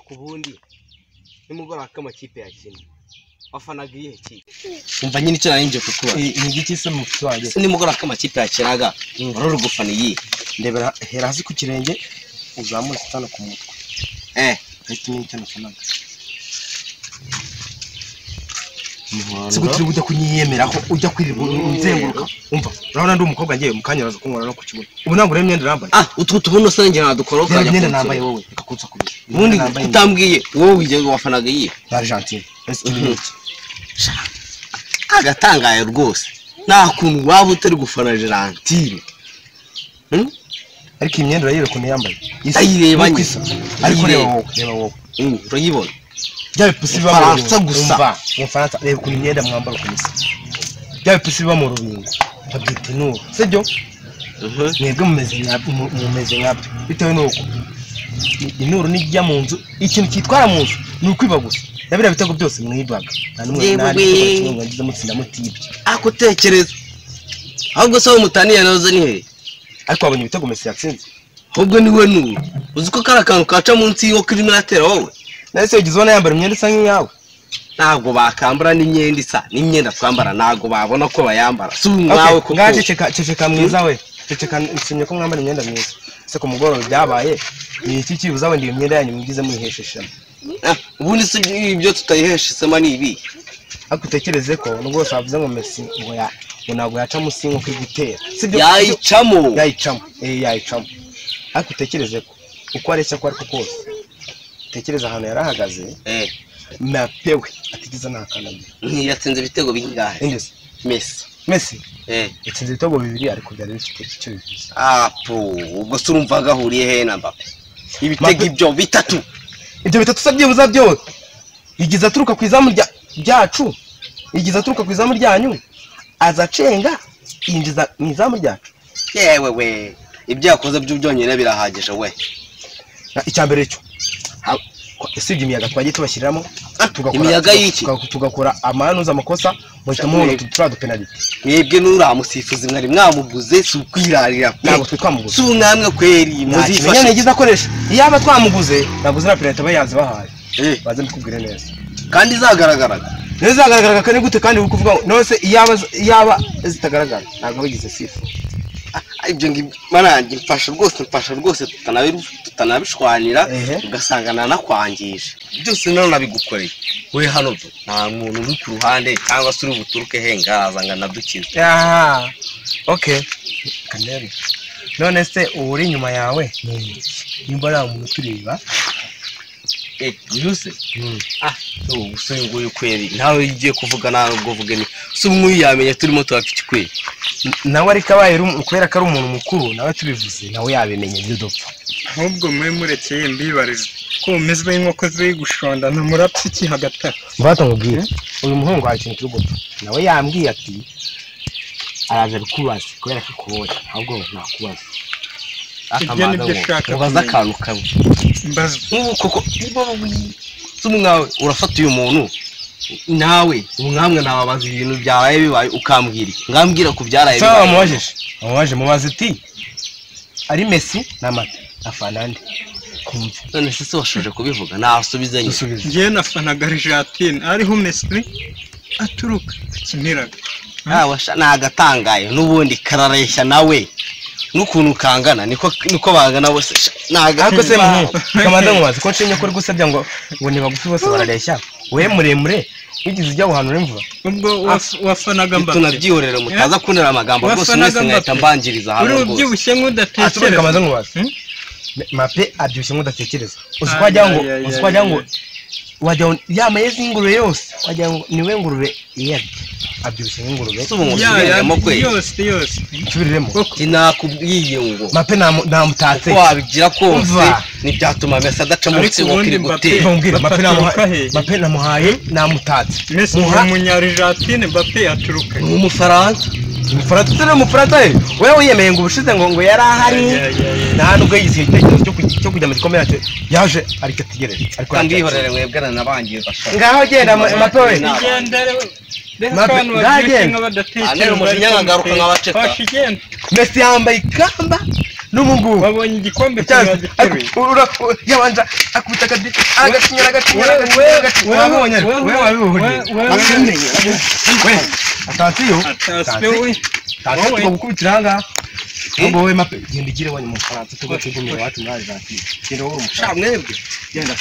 Ariko ubundi nimugoroba k'amakipe yakina wafanaga iyihe kipe? Umva nyine icyo nari nje kukubaza. Ni igiki se mufite wanjye? Nimugoroba k'amakipe yakinaga wari uri gufana iyihe? Ndebera hera hasi ku kirenge uzamure satani ku mutwe. Ahita umenya icyo nafanaga. Sigutiri ujya kunyiyemeraho ujya kwirirwa unzenguruka. Umva urabona ndi umukobwa ngiye mukanya araza kunkora no ku kibuno. Ubu ntabwo ureba imyenda nambaye. Utwo tubuno se njye nadukora ukajya imyenda nambaye wowe ikakunsa kubira. Ubundi utambwiye wowe ujye wafanaga iyihe? Argentine. Agatangaye rwose nta kuntu waba utari gufana Argentine. Ariko iyi myenda urayireba ukuntu yambaye. Ndayireba nyine. Ariko reba wowe, reba wowe. Urayibona. Bya bipusi biba mu Bufaransa gusa. Mu Bufaransa reba ukuntu imyenda mwambara ukuntu isa. Bya bipusi biba mu rubingo babyita inuru, sibyo? Mwebwe mumeze nkabyo bitewe n'uko inuru nijya mu nzu, ikintu cyitwara mu nzu ni ukwiba gusa. Na biriya bitego byose mwibaga nta n'umwe nta n'igitego mwagize mutsinda mutibye. Ako tekereza ahubwo se mutaniye nazo ni he? Ariko wabonye ibitego Messi yatsinze. Ahubwo ni we nuru. Uzi ko kari akantu kaca munsi y'uko irimo iratera wowe? Nahise ugize ubona yambara imyenda isa nk'iyawe. Ntabwo bakambara n'imyenda isa n'imyenda twambara, ntabwo babona ko bayambara. Si umwawe koko. Ngaho ceceka, ceceka mwiza we. Ceceka nshimye ko mwambara imyenda myiza. Ese ku mugoroba byabaye ni iki kibuza wenda iyo myenda yanyu mwigize muyihesha ishema? Ubundi si ibyo tutayihesha ishema ni ibi. Ariko utekereze ko nubwo bose bavuze ngo Messi ngo ya ngo ntabwo yaca munsi y'inkoko iri gutera. Sibyo? Yayicamo. Yayicamo. Yayicamo. Ariko utekereze ko uko areshya ko ariko kose utekereza ahantu yarahagaze Mbappe we atigeze ntakandagira. Ntiyatsinze ibitego bingahe? Indese. Messi. Messi. Yatsinze ibitego bibiri ariko byari bifite icyo bivuze. Apo, ubwo se urumva gahuriye he na Mbappe? Ibitego ibyo bitatu. Ibyo bitatu se byibuza byo. Igize aturuka ku izamu ryacu. Igize aturuka ku izamu ryanyu. Azacenga yinjiza mu izamu ryacu. Yewe we, ibyo yakoze byo byonyine birahagije we. Icyambere cyo usibye imiyaga twagiye tubashyiriramo imiyaga y'iki tugakora amanuza amakosa muhita mubona turiya penalty. Mwebwe n'uramusifuzi mwari mwamuguze si ukwirarira. Ntabwo twe twamuguze. Si umwamwe kweri muzifashe. Nyagize akoresha. Iyaba twamuguze naguze na penalty abayanze bahaye. Baze mbikubwire neza. Kandi izagaragaraga. Ntizagaragaraga kandi gute kandi uri kuvuga none se iyaba zitagaragara ntabwo bagize sifu. Ibyo marangi mfasha rwose tutanabishwanira ugasanga nanakwangije byose none nabigukoreye we hano nta muntu uri ku ruhande cyangwa se uri buturuke he ngaza ngo anadukize. Okay kaneri none se uri inyuma yawe nimba nta muntu utureba yuse ubu nguyu kweri nawe ugiye kuvuga nawe ubwo uvuge ni si umwe yamenye turimo turafite kweri nawe ariko abaye kubera ko ari umuntu mukuru nawe tubivuze nawe yabimenye ibyo dupfa. Ahubwo mwe murekeye mbibarize ko mumeze nk'inkoko ziri gushonda na murapfa iki hagati aho? Mbata nkubwire uyu muhungu hari ikintu turi gupfa nawe yambwiye ati araje kukubaza kubera ko akubonye ahubwo nakubaza. Ibyo nibyo nshaka mubaza akantu kamwe mbaza nk'ubu koko umwawe urafata uyu muntu nawe umwamwe nababaza ibintu byabaye bibaye ukambwira iki ngambwira ku byaraye bibaye. Wamubajije wamubaje mubaze ati ari Messi na Mbappe afana nde? Kumva none se washoje kubivuga nasubize nyine. Ngiye nafanaga Argentine ariho Messi aturuka akiniraga. Nagatangaye n'ubundi karareshya nawe n'ukuntu kangana niko bangana bose. Ariko se muhungu kamanda mubaze ko nshinye ko uri gusebya ngo ni bagufi bose barareshya we muremure wigize ujya guhanura imvura. Ubwo wafanaga Mbappe tunabyihorera mutaza kunera amagambo rwose mwese mwahita mbangiriza hano rwose. Uri ubyibushye nk'udatekereza. Kamanda mubaze Mbappe abyibushye nk'udatekereza. Uzi ko wagira ngo wajya yamaye z'ingurube yose wagira ngo niwe ngurube iyarya abyibushye nk'ingurube. Yose yose nsubiremo sinakubwiye ngo Mbappe namutatse uko wabigira kose ntibyatuma Messi adaca munsi y'inkoko iri gutera. Mbappe namuhaye namutatse. Messi ni umunya-Argentine Mbappe aturuka ni umufaransa. Umufaransa ni umufaransa we wewe wiyemeye ngo ubushize ngo yari ahari nta nubwo yize igitekerezo cyo kujya mu gikombe yacyo yaje ariko ategereje. Ariko ndihorere mwebwe nabangiza. Ngaho genda Mbappe we. Messi yambaye ikamba N'ubu Wabonye igikombe cyagiteruye. Yabanja akubita akadi agasinyara agasinyara agasinyara. Wabonye ariko we wabibonye. We attention. Attention we. Attention, tugukubitira aha ngaha. Ahubwo wowe mape genda igire wanyu mu Bufaransa, tugategumira iwacu muri Argentine. Genda wowe uri umufaransa. Sha mwebwe. Genda.